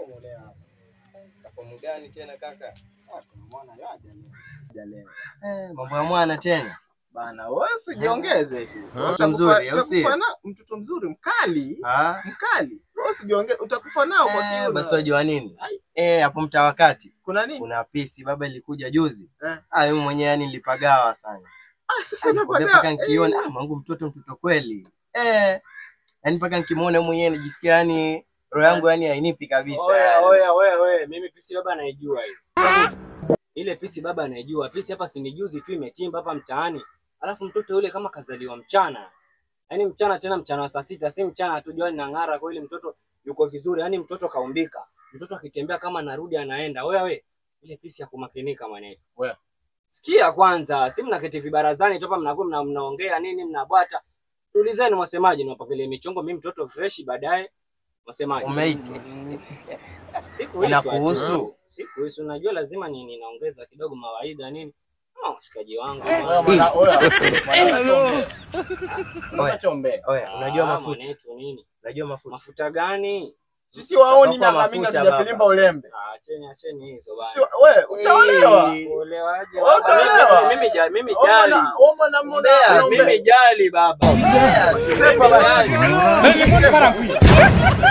fomu leo hapa. Fomu gani tena kaka? Ah, kuna mwana yaja leo. Mambo ya mwana tena. Bana, wewe usijiongeze tu. Mtoto mzuri, au si? Mtoto mzuri mkali. Mkali. Wewe usijiongeze, utakufa nao kwa kiuno. Basi unajua nini? Hapo mtaa wakati. Kuna nini? Kuna pisi baba ilikuja juzi. Mimi mwenyewe yani nilipagawa sana. Sasa unapagawa. Mpaka nikiona, mangu mtoto kweli. Yaani mpaka nikimuona mwenyewe najisikia yani roho yangu yani hainipi kabisa. Oya oya, mimi pisi baba naijua hiyo. Ile pisi baba naijua. Pisi hapa si ni juzi tu imetimba hapa mtaani. Alafu mtoto yule kama kazaliwa mchana. Yaani mchana tena mchana wa saa 6, si mchana tu jua linang'ara kwa ile mtoto yuko vizuri. Yaani mtoto kaumbika. Mtoto akitembea kama narudi anaenda. Oya we, ile pisi ya kumakinika mwanetu. Oya. Sikia kwanza, si mnaketi vibarazani tu hapa mnakuwa mnaongea nini mnabwata. Tulizeni mwasemaje, niwapakelee michongo mimi mtoto fresh baadaye. Mwasemaje? Umeitwa. Sikuitwa. Inakuhusu. Sikuhusu, unajua lazima nini naongeza kidogo mawaidha nini. Mshikaji wangu. Oya, unajua mafuta. Nini? Unajua mafuta. Mafuta gani? Sisi waoni miaka mingi hatujafilimba ulembe. Acheni hizo bana. Wewe utaolewa. Uolewaje? Utaolewa. Mimi jali. Wewe Mimi jali baba. Sepa basi.